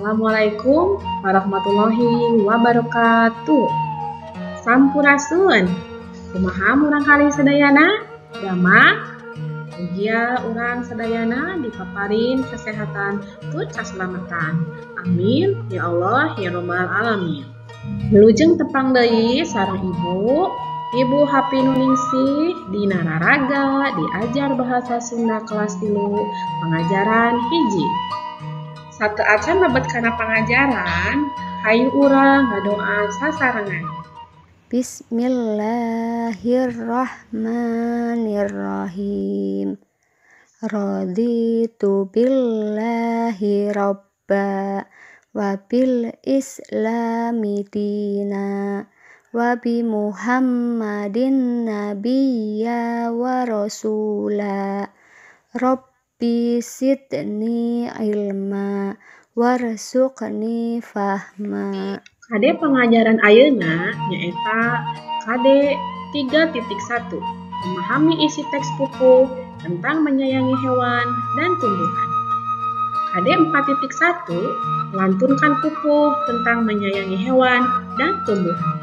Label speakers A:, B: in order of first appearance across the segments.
A: Assalamualaikum warahmatullahi wabarakatuh. Sampurasun. Kumaha murangkalih sadayana? Damang. Mugia urang sadayana dipaparin kesehatan tur kaselamatan. Amin ya Allah ya robbal alamin. Wilujeng tepang deui sareng Ibu, Ibu Hapi Nuningsih dina Raraga diajar bahasa Sunda kelas 3 pengajaran 1. Sateuacan lebet kana pangajaran, hayu urang ngadoa sasarengan.
B: Bismillahirrahmanirrahim. Raditu billahi robba wa bil islami dina wa bi Muhammadin nabiyya wa rasula. Rabbi sidni ilma warzuqni fahma.
A: KD pengajaran ayeuna nyaeta KD 3.1, memahami isi teks buku tentang menyayangi hewan dan tumbuhan. KD 4.1, melantunkan pupuh tentang menyayangi hewan dan tumbuhan.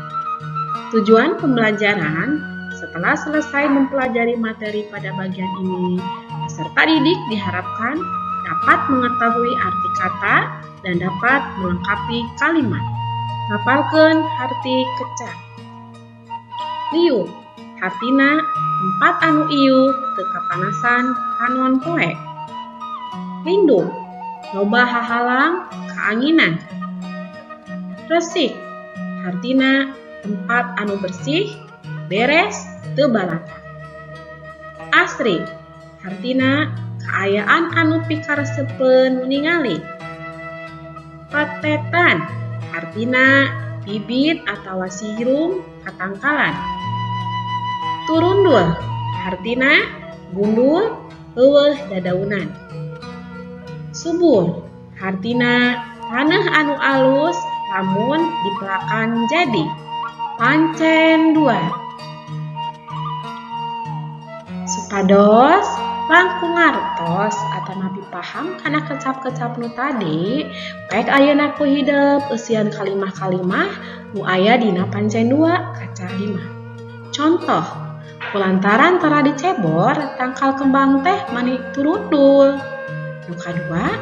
A: Tujuan pembelajaran, setelah selesai mempelajari materi pada bagian ini, peserta didik diharapkan dapat mengetahui arti kata dan dapat melengkapi kalimat. Ngapalkeun harti kecap. Liuh, hartina tempat anu iuh teu kapanasan panon poe. Lindung, loba hahalang kaanginan. Resik, hartina tempat anu bersih, beres, teu balata. Asri, hartina kaayaan anu pikaresepeun nu ningali. Patetan, hartina bibit atawa sirum katangkalan. Turundul, hartina gundul eueuh dadaunan. Subur, hartina tanah anu alus lamun dipelakan jadi. Pancen 2. Supados langkung ngartos atanapi paham kana kecap-kecap nu tadi, baik ayeuna ku hidep eusian kalimah-kalimah nu aya dina pancen 2 kaca 5. Contoh, kulantaran tara dicebor, tangkal kembang teh mani turundul. Nu kadua,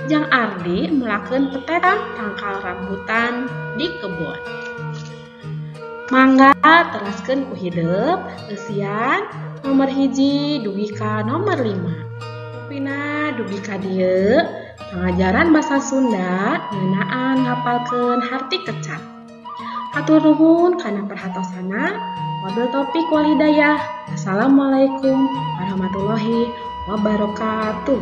A: Jang Ardi melakeun petetan tangkal rambutan di kebon. Mangga teraskeun ku hidep eusian nomor 1 dugi ka nomor 5. Pina dugi ka dieu pangajaran basa Sunda ngeunaan ngapalkeun harti kecap. Hatur nuhun kana perhatosana. Wabil taufik wal hidayah. Assalamualaikum warahmatullahi wabarakatuh.